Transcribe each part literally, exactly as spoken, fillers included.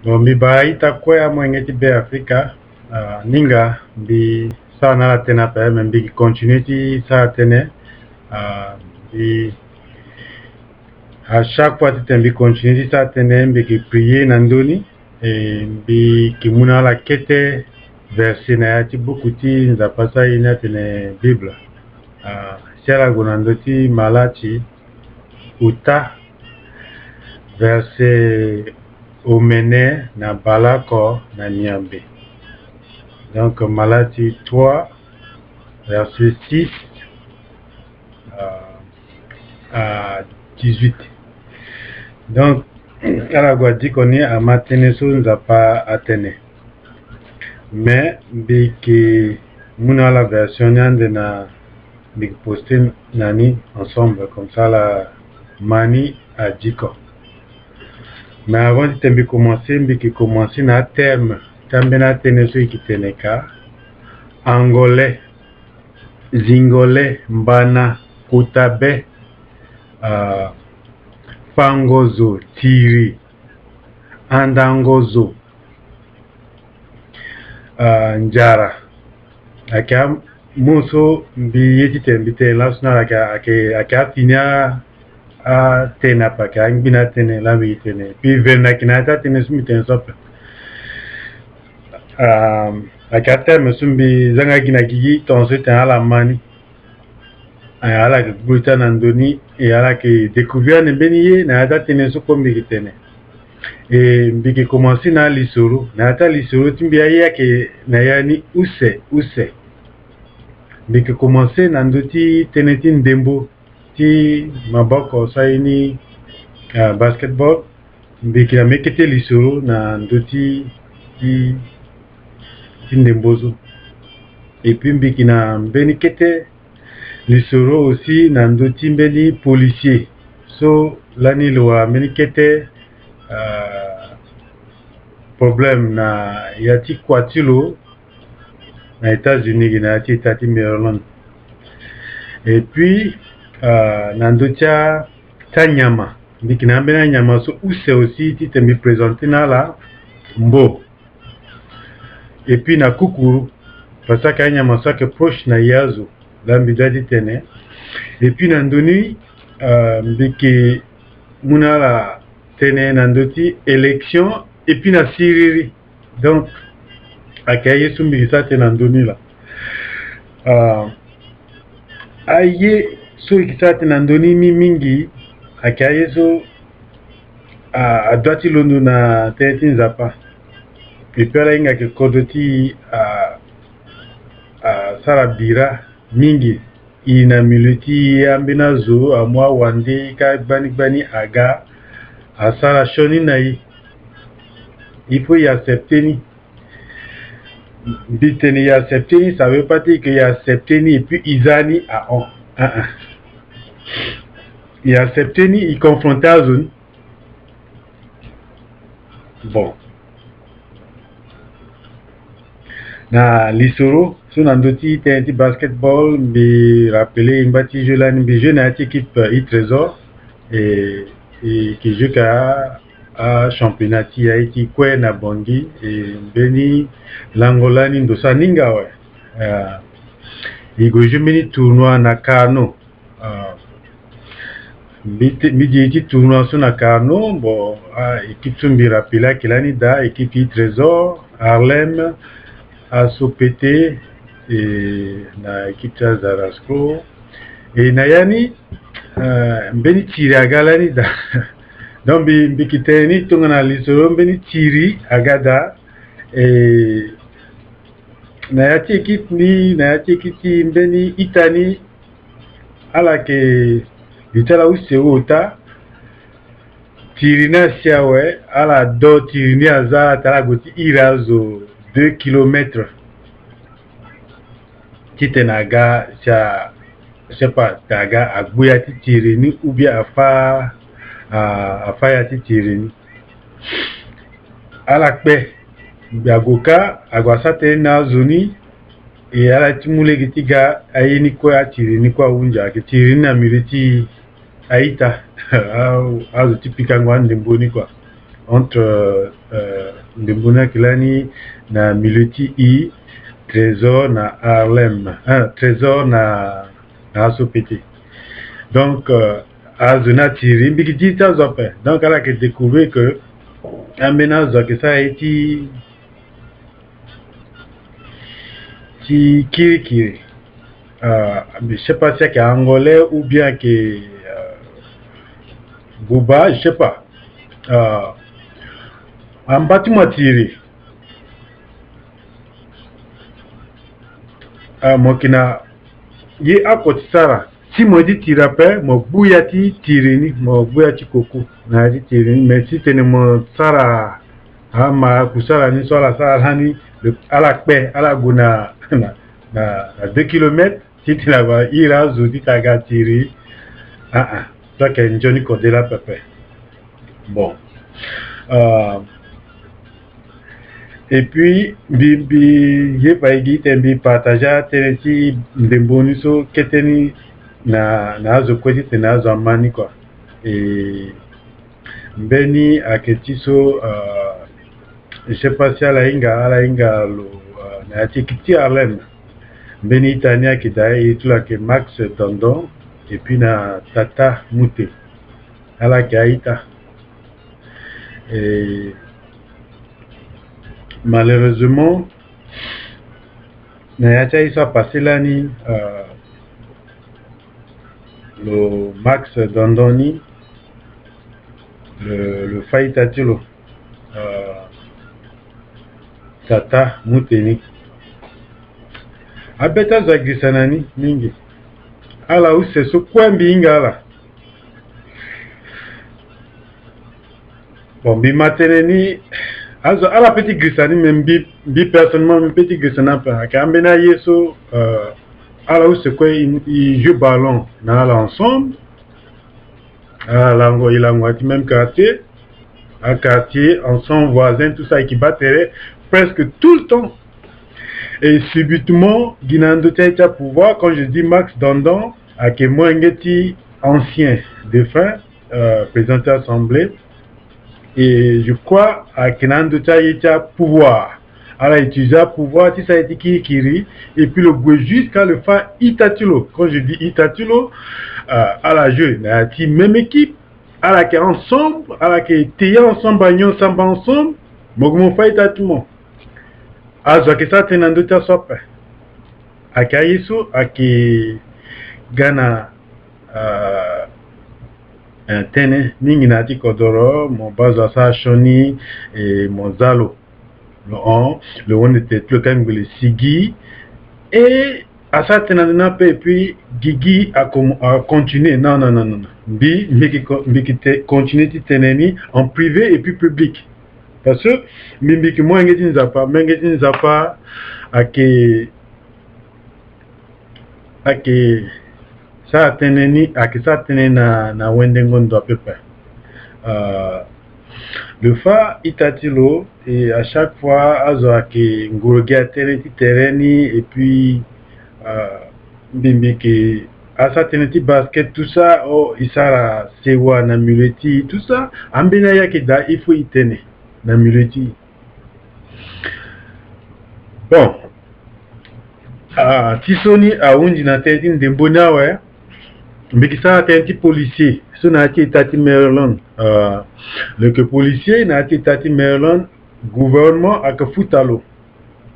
Donc mbi baa a-ita kue amolenge ti Beafrika, ah, ni nga mbi sara na ala tënë ape, me mbi yeke continuer ti sara tënë. Ah, mbi, à chaque fois titene mbi continuer ti sara tënë, mbi yeke prier na ndö ni, e mbi yeke mu na ala kete verset na ya ti buku ti Nzapa asara ye ni atene Bible. Ah, si ala gue na ndö ti Malati, ota, verset omene na baleoko na miombe. Donc Malati trois, verset six, euh, à dix-huit. Donc ala gue na diko ni, ama tënë so Nzapa atene. Mais mbi yeke mu na ala version ni ande na, mbi yeke poster na ni ensemble, comme ça ala ma ni na diko. Mais avant titene mbi commencer, mbi yeke commencer na athème ti ambeni atënë so e yeke tene ka: Angolais, Zingolais, Mbana, Kota be, ah, Fango zo, Tiri, Andango zo, ah, Nzara. Ayeke amu so mbi ye titene mbi tene laso ni, ala yeke, ayeke, ayeke afini a, atënë ape, ayeke angbi na atënë laa mbi tene. Puis vene ayeke na ya ti atënë so mbi tene so ape. Ah, ayeke athème so mbi zanga gi na gigi tongaso titene ala ma ni. Eh, ala yeke gbu li ti ala na ndö ni, e ala yeke découvrir ande mbeni ye na ya ti atënë so kue mbi yeke tene. E mbi yeke commencer na alisoro, na ya ti alisoro ti mbi aye ayeke na ya ni use use. Mbi yeke commencer na ndö ti tënë ti ndembo ti maboko so aye ni, ah, basketball. Mbi yeke na mbeni kete lisoro na ndö ti, ti, ti ndembo so. Et puis mbi yeke na mbeni kete lisoro aussi na ndö ti mbeni policier so lani lo wara mbeni kete, ah, problème na ya ti kua ti lo na États-Unis gi na ya ti état ti Maryland. Et puis, ah, na ndö ti a, ti anyama, mbi yeke na ambeni anyama so use aussi titene mbi présenter na ala, mbo. Et puis na kukuru, parce que anyama so ayeke proche na e azo, laa mbi dua titene. Et puis na ndö ni, ah, mbi yeke mu na ala tënë na ndö ti élection, et puis na siriri. Donc ayeke aye so mbi yeke sara tënë na ndö ni laa. Ah, aye so e yeke sara tënë na ndö ni mingi mingi, ayeke aye so, ah, adua ti londo na tënë ti Nzapa. Et puis ala hinga ayeke kodro ti, ah, asara bira mingi. E na milieu ti e ambeni azo amu awande ka gbani gbani aga asara sioni na e. Il faut e accepter ni. Mbi tene e accepter ni, ça veut pas dire que e accepter ni et puis e za ni ahon. Ah, ah. E accepter ni, e confronter azo ni. Bon. Na lisoro so na ndö ti tënë ti basketball, mbi rappeler e ngba ti jeu lani, mbi jeu na ya ti équipe, euh, e-Trésor, e, e yeke jeu ka a championnat ti e aye ti kue na Bangui, e mbeni lango lani ndo so aninga awe. Euh, e gue jeu mbeni tournoi na Carnot. Ah, mbi te, mbi di e ti tournoi so na Carnot, bon, ah, équipe so mbi rappeler ayeke lani daa, équipe ti Trésor, Harlem, Asso P T, e na équipe ti Zarasco. E na ya ni, ah, mbeni tiri aga lani daa. Donc mbi, mbi yeke tene ni tongana lisoro, mbeni tiri aga daa. E na ya ti équipe ni, na ya ti équipe ti mbeni ita ni, ala yeke gi ti ala use ota. Tiri ni asi awe, ala do tiri ni aza, atene ala gue ti iri azo deux kilomètres. Titene aga si a, je sais pas, titene aga agbu ya ti tiri ni ou bien afa, a, afa ya ti tiri ni. Ala kpe, mbi ague ka, ague asara tënë na azo ni, e ala ti mu lege ti ga aye ni kue, atiri ni kue ahunzi, ayeke tiri ni na milieu ti a-ita. A, azo ti pikango andembo ni kua. Entre, euh, euh, ndembo ni ayeke lani na milieu ti e, Trésor na Harlem, hein, Trésor na, na Asopete. Donc, euh, azo ni atiri, mbi yeke di ti azo ape. Donc ala yeke découvrir que ambeni azo ayeke sara ye ti ti kirikiri. Euh, je sais pas si ayeke angolais ou bien ayeke, euh, buba, je sais pas. Euh, amba ti mo atiri. Ah, mo yeke na ye oko ti sara. Si mo ye ti tiri ape, mo gbu ya ti tiri ni, mo gbu ya ti koko na ya ti tiri ni. Mais si tene mo sara ama kusala ni so ala sara lani, le, ala kpe, ala gue na, na, na, na deux kilomètres, ti tene ague iri azo ti tene aga tiri. Ah, ah. So ayeke nzoni kode laa pepe. Bon. Euh, et puis, mbi, mbi ye fa e gi tene mbi partager atënë ti ndembo ni so kete ni na, na azo kue ti tene azo ama ni, quoi. Et mbeni ayeke ti so, euh, je sais pas si ala hinga, ala hinga lo, euh, na ya ti eke ti Harlem. Mbeni ita ni ayeke daa, e ti lo ayeke Max Dandon, et puis na Tata Mute. Ala yeke a-ita. Et malheureusement, na ya ti aye so apassé lani, euh, lo Max Dandon ni, lo, lo fa ita ti lo, euh, Tata Mute ni. Abê ti azo agirisa na ni mingi. Ala use so kue mbi hinga ala. Bon, mbi ma tënë ni, azo ala peut ti girisa ni, mais mbi, mbi personnellement, mbi peut ti girisa ni ape. Ayeke ambeni aye so, euh, ala use kue, i, i joue ballon na ala ensemble. Ala lango, i lango na ya ti même quartier. A quartier, ensemble, voisin, tout ça, i yeke baa tere presque tout le temps. Et subitement, gi na ndö ti aye ti apouvoir, quand je dis Max Dandon, ayeke molenge ti ancien défunt, euh, président ti assemblée. Et je crois ayeke na ando ti aye ti apouvoir. Ala utiliser apouvoir ti sara ye ti kirikiri. Et puis lo gue jusqu'à le fa ita ti lo. Quand je dis ita ti lo, euh, ala joue na ya ti même équipe. Ala yeke ensemble, ala yeke te ye ensemble, ba nyon samba ensemble. Mo gue mo fa ita ti mo. Azo ayeke sara tënë na ndö ti aso ape. Ayeke aye so ayeke ga na, euh, eh, tënë mingi na ya ti kodoro, mo baa zo asara sioni, e mo za lo. Lo hon, lo wende tere ti lo kâ ngbele sigi. E asara tënë na ndö ni ape, et puis gigi a com-, a continuer. Non, non, non, non, non. Mbi, mbi yeke co-, mbi yeke te-, continuer ti tene ni en privé et puis public. Parce que mbi, mbi yeke molenge ti Nzapa, molenge ti Nzapa ayeke, ayeke sara tënë ni, ayeke sara tënë na, na wendengo ndo ape ape. Euh, le fa ita ti lo, et à chaque fois azo ayeke ngoro gi atënë ti tere ni, et puis, euh, mbi, mbi yeke asara tënë ti basket, tout ça, oh, e sara sewa na milieu ti e, tout ça. Ambeni aye ayeke daa, il faut e tene na milieu ti e. Bon. Ah, ti so ni ahunzi na tënë ti ndembo ni awe. Mbi yeke sara tënë ti policier so na ya ti état ti Maryland. Ah, lo yeke policier na ya ti état ti Maryland, gouvernement ayeke futa lo.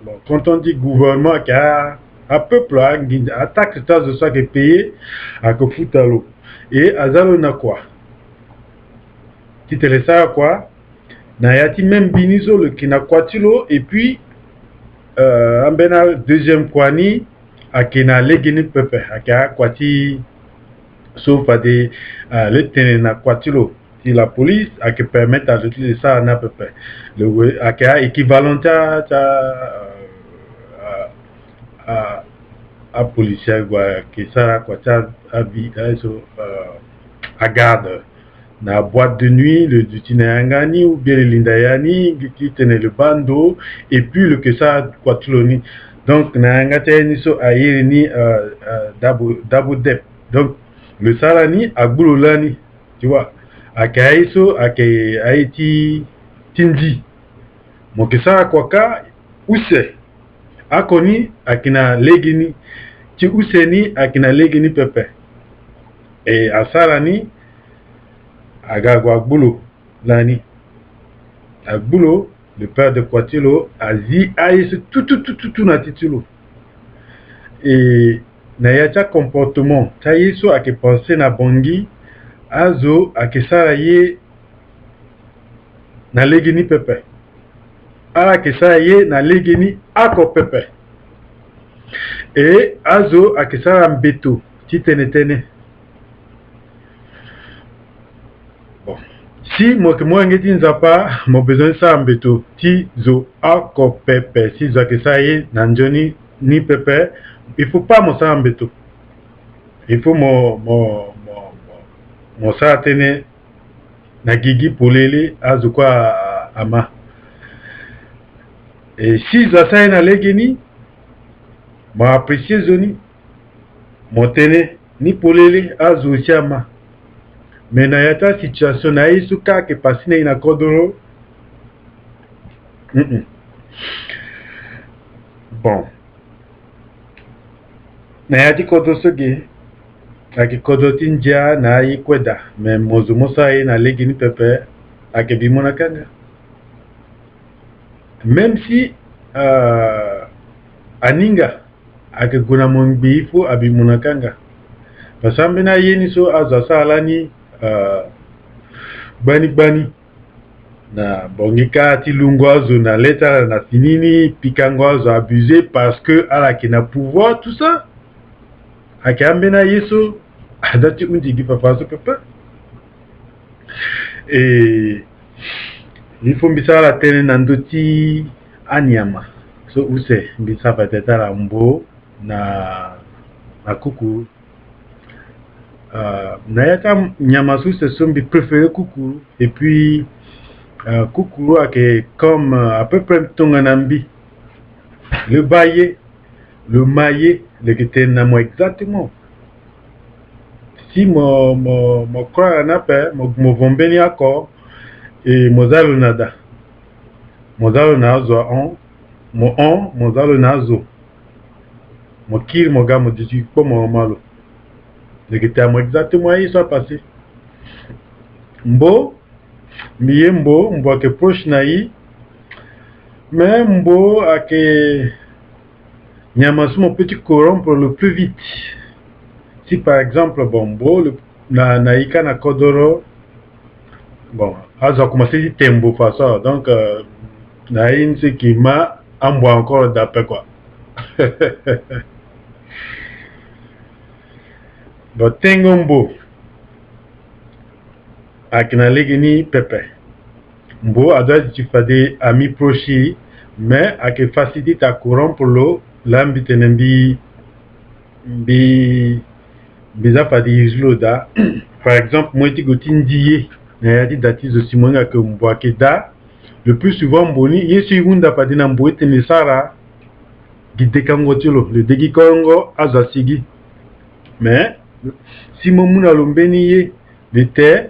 Bon, quand on dit gouvernement, ayeke a, apeuple, anginza, ataxe ti azo so ayeke payer, ayeke futa lo. E aza lo na kua ti tene sara kua. Na ya ti même mbi ni so lo yeke na kua ti lo, et puis, euh, ambeni adeuxième kua ni ayeke na lege ni pepe, ayeke akua ti so fade, euh, le tene na kua ti lo ti la police ayeke permettre azo ti lo sara ni apepe. Le, ayeke a-équivalent ti a, ti a, euh, a, a, apolicier ague ayeke sara kua ti a, abi, aye so, euh, agarde. Na boîte de nuit, lo duti na yanga ni, ou bien lo linda ya ni, ti tene lo baa ndo, et puis lo yeke sara kua ti lo ni. Donc, na yanga ti aye ni so a iri ni, euh, euh, dabo, dabo dep. Donc, lo sara ni, agbu lo lani, tu vois. Ayeke aye so, ayeke aye ti, ti ndi. Mo yeke sara kua kâ use. Oko ni ayeke na legeni. Ti use ni ayeke na legeni pepe. E asara ni, aga ague agbu lo lani. Agbu lo, le père de kua ti lo azi aye so tout tout tout tout tout na ti ti lo. E na ya ti acomportement ti aye so ayeke pensé na Bangui, azo ayeke sara ye na legeni pepe. Ala yeke sara ye na legeni oko pepe. E azo ayeke sara mbeto ti tene tënë. Bon. Si mo yeke molenge ti Nzapa, mo bezoin ti sara mbeto ti zo oko pepe si zo ayeke sara ye na nzoni ni pepe. Il faut pas mo sara mbeto. Il faut mo, mo, mo, mo, mo sara tënë na gigi polele, azo kue a, a, ama. E si zo asara ye na legeni, mo apprécier zo ni, mo tene ni polele, azo aussi ama. Mais na ya ti asituation na ye so kâ ayeke passé na e na kodoro. Mm-mm. Bon. Na ya ti kodro so ge, ayeke kodro ti ndia na aye kue daa, mais mo zo mo sara ye na legeni pepe, ayeke bi mo na kanga. Même si, euh, aninga ayeke gue na mo ngbii, il faut abi mo na kanga. Parce que ambeni aye ni so azo asara lani, euh, gbani gbani. Na Bangui kâ ti lungo azo na le ti ala na fini ni, pikango azo abusé parce que ala yeke na pouvoir, tout ça. Ayeke ambeni aye so ada ti hunzi gi fafa so pepe. E il faut mbi sara ala tënë na ndö ti anyama so use, mbi sara fa tene ti ala mbo na, na kuku. Euh, na ya ti anyama so use so mbi préféré kukuru. Et puis, euh, kukuru ayeke comme, euh, à peu près tongana mbi. Le bâ ye, le ma ye, lo yeke tene na mo exactement. Si mo, mo, mo croire ni ape, mo, mo vo mbeni oko, e mo za lo na da. Mo za lo na azo ahon, mo hon, mo za lo na azo. Mo kiri mo ga mo duti kpo mo hon ma lo. Lo yeke tene na mo exactement aye so apassé. Mbo, mbi ye mbo, mbo ayeke proche na e. Mais mbo ayeke nyama so mo peut ti corrompre le plus vite. Si par exemple, bon, mbo, le, na, na e kâ na kodoro, bon, azo akomanse ti tene mbo façon, donc, euh, na ye ni so e ke ma ambo encore dape quoi. Bon, tengo mbo ayeke na legeni pepe. Mbo adoit ti fade ami proche, mais ayeke facilité ti corrompre lo. Laa mbi tene mbi, mbi, mbi za fade iri lo daa. Par exemple, mo ye ti gue ti ndi ye na ya ti da ti zo si mo hinga ke mbo ayeke daa. Le plus souvent mbo ni, ye so e hunda fade na mbo e tene sara, gi dekango ti lo, lo de gi kongo, azo asigi. Mais si mo mu na lo mbeni ye, lo te,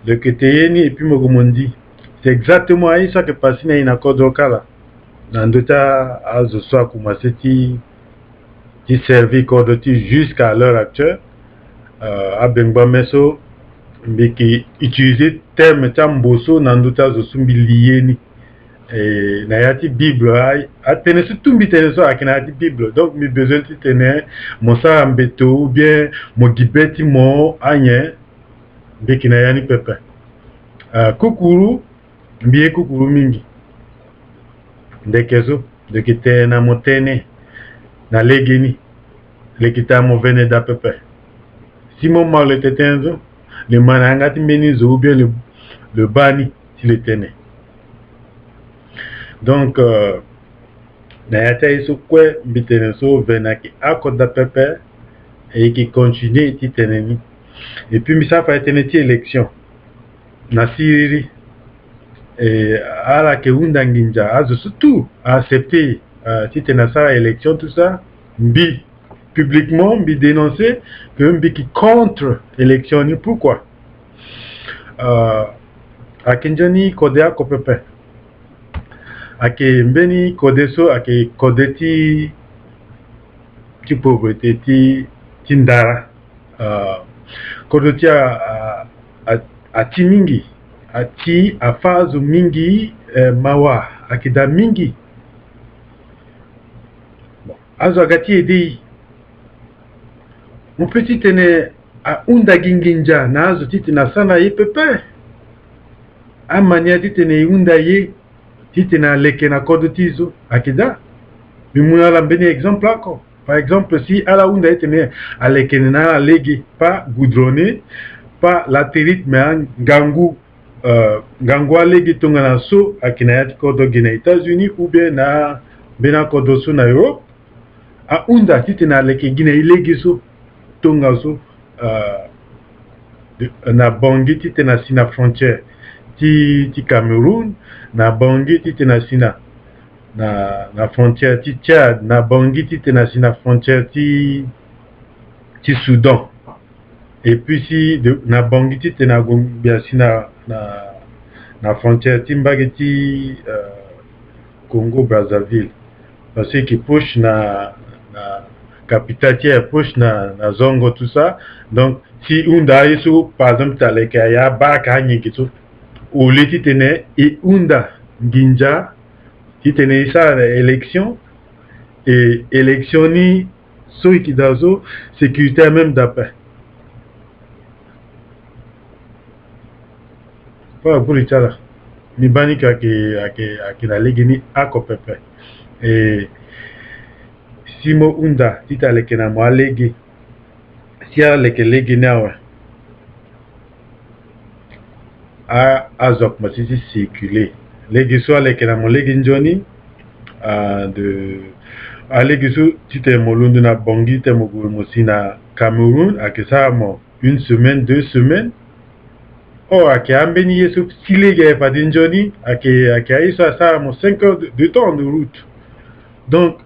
lo yeke te ye ni, et puis mo gue mo ndi. C'est exactement aye so ayeke passé na e na kodro kâ laa. Na ndö ti azo so akomanse ti, ti servir kodro ti jusqu'à l'heure actuelle. Euh, abengba me so mbi yeke utiliser terme ti ambo so na ndö ti azo so mbi li ye ni. E, na ya ti Bible, a, atënë so tout mbi tene so ayeke na ya ti Bible. Donc mbi bezoin ti tene mo sara mbeto ou bien mo gi be ti mo anyen. Mbi yeke na ya ni pepe. Ah, kukuru, mbi ye kukuru mingi. Ndeke so, lo yeke tene na mo tënë na legeni, lo yeke tene na mo vene daa pepe. Si mo ma lo tene so, lo ma na yanga ti mbeni zo ou bien lo, lo baa ni ti lo tene. Donc, euh, na ya ti aye so kue mbi tene so vene ayeke oko daa pepe, e yeke continuer ti tene ni. Et puis mbi sara fa e tene ti élection na siriri. E, ala yeke hunda nginza, azo so tout a accepter, euh, ti tene asara élection, tout ça. Mbi, publiquement, mbi dénoncer que mbi yeke contre élection ni. Pourquoi? Euh, Ayeke nzoni kode oko pepe. Ayeke mbeni kode so ayeke kode ti ti pauvreté, ti ti ndara. Kodro ti a, a, a, ati mingi, ati afâ azo mingi, eh, mawa ayeke daa mingi. Bon, azo aga ti aidé e. Mo pe titene ahunda gi nginza na azo titene asara na ye pepe. Amanière titene e hunda ye titene aleke na kodro ti e so ayeke daa. Mbi mu na ala mbeni exemple oko. Par exemple, si ala hunda titene aleke na ala lege, pas goudronné, pas latérite, mais angangu, euh, ngangu alege tongana so ayeke na ya ti kodro ge na États-Unis ou bien na mbeni akodro so na Europe, ahunda titene aleke gi na e lege so, tongaso, euh, na Bangui titene asi na frontière ti, ti Cameroun, na Bangui titene asi na, na, na frontière ti Tchad, na Bangui titene asi na frontière ti, ti Soudan. Et puis si de, na Bangui titene ague mbi asi na, na, na frontière ti mbage ti, euh, Congo Brazzaville. Parce que proche na, na capitale ti e, proche na, na zongo, tout ça. Donc si hunda aye so, par exemple, ti aleke aya abaa ka anyenge so, au lieu titene e hunda nginza titene e sara na élection, e élection ni so e yeke daa so, sécurité même daa ape. Fo aburi ti ala. Mbi baa ni ke ayeke, ayeke, ayeke na lege ni oko pepe. E si mo hunda titene aleke na mo alege, si aleke lege ni awe, a, azo akomanse ti circuler. Lege so aleke na mo lege nzoni, a, de, alege so titene mo londo na Bangui titene mo gue mo si na Cameroun, ayeke sara mo une semaine, deux semaines. Oh, ayeke ambeni ye so ti lege aye fade nzoni, ayeke, ayeke aye so asara mo cinq heures de, de temps de route. Donc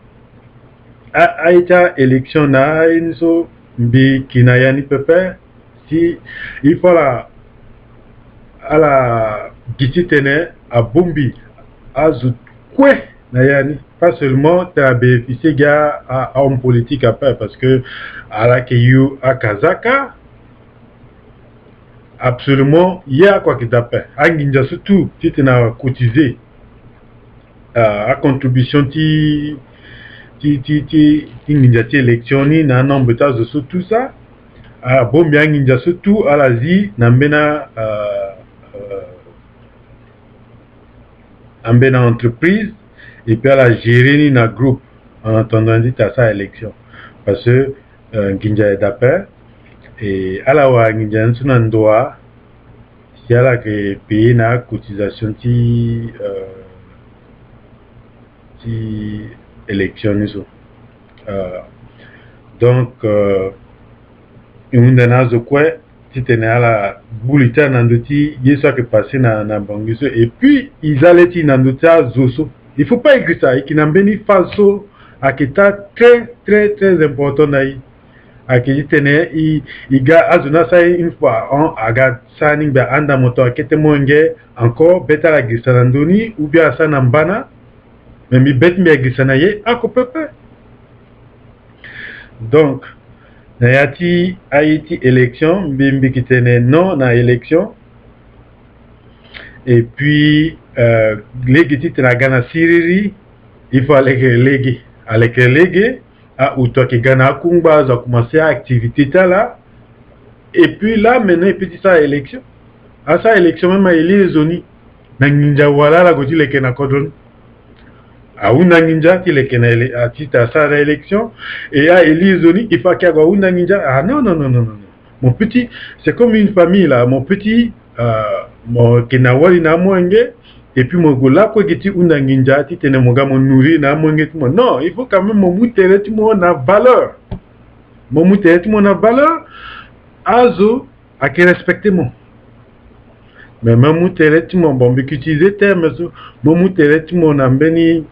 a, aye ti a élection na aye ni so, mbi yeke na ya ni pepe. Si il faut ala, ala gi titene abongbi azo kue na ya ni, pas seulement titene abénéficier gi a, a, a homme politique ape, parce que ala yeke yo akazaka. Absolument, ye oko ayeke daa ape. Anginza so tout titene acotiser, euh, acontribution ti, ti, ti, ti, ti nginza ti élection ni na anombre ti azo so tout ça. Abongbi anginza so tout ala zi na mbeni, euh, euh, ambeni entreprise, et puis ala gérer ni na groupe en attendant ti tene asara élection. Parce que, euh, nginza aye daa ape, et ala wara nginza ni so na ndoa si ala yeke payer na cotisation ti, euh, ti élection ni so. Euh, donc, euh, e hunda na azo kue titene ala gbu li ti ala na ndö ti ye so ayeke passé na, na Bangui so. Et puis e za le ti e na ndö ti azo so. Il faut pas e girisa, e yeke na mbeni phase so ayeke taa très, très, très important na e. Ayeke titene e, e ga azo ni asara une fois, en, aga sara ni ngbe ahanda mo tongana kete molenge encore, be ti ala agirisa na ndö ni ou bien asara na mbana. Mais mbi be ti mbi agirisa na ye oko pepe. Donc na ya ti aye ti élection, mbi, mbi yeke tene non na élection. Et puis, euh, lege titene aga na siriri, il faut aleke lege, aleke lege, a, ato ayeke ga na akungba, azo akomanse a-activité ti ala. Et puis là maintenant e peut ti sara élection. Asara élection même a-élire zo ni na nginza wala ala gue ti leke na kodro ni. Ahunda nginza ti leke na élé-, a, titene asara na élection. Et a-élire zo ni, il faut ayeke ague ahunda nginza. Ah non, non, non, non, non. Mon petit, c'est comme une famille là. Mon petit, euh, mo yeke na wali na amolenge, et puis mo gue lakue gi ti hunda nginza titene mo ga mo nourrir na amolenge ti mo. Non, il faut quand même mo mu tere ti mo na valeur. Mo mu tere ti mo na valeur. Azo ayeke respecter mo. Mais mo mu tere ti mo, bon, mbi yeke utiliser terme so, mo mu tere ti mo na mbeni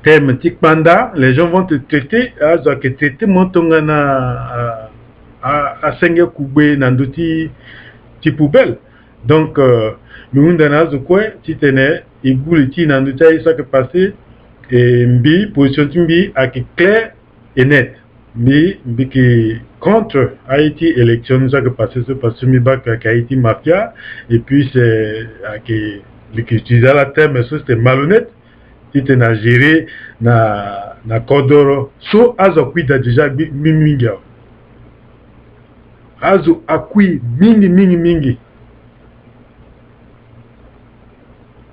terme ti kpanda, les gens vont te traiter, azo ayeke traiter mo tongana, euh, a, asenge kugbe na ndö ti, ti poubelle. Donc, euh, mbi hunda na azo kue titene e gbu li ti e na ndö ti aye so ayeke passé. E mbi, position ti mbi ayeke claire et nette. Mbi, mbi yeke contre aye ti élection ni so ayeke passé so, parce que mbi baa que ayeke aye ti mafia. Et puis c'est, ayeke, mbi yeke utiliser ala terme so, c'était malhonnête titene a gérer na, na kodoro so azo akui daa déjà gbi, mingi mingi awe. Azo akui mingi, mingi, mingi.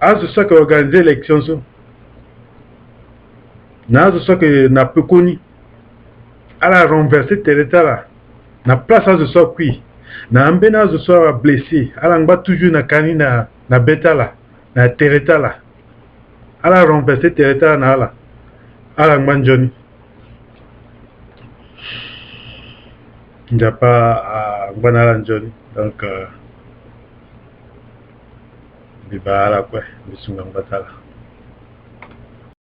Azo so ayeke organiser élection so, na azo so ayeke na pekoni, ala renverser tere ti ala na place azo so akui. Na ambeni azo so ablessé, ala ngba toujours na ka ni na, na be ti ala, na tere ti ala. Ala renverser tere ti ala na ala. Ala ngba nzoni. Nzapa angba na ala nzoni. Donc, euh, mbi baa ala kue, mbi sunga ngba ti ala.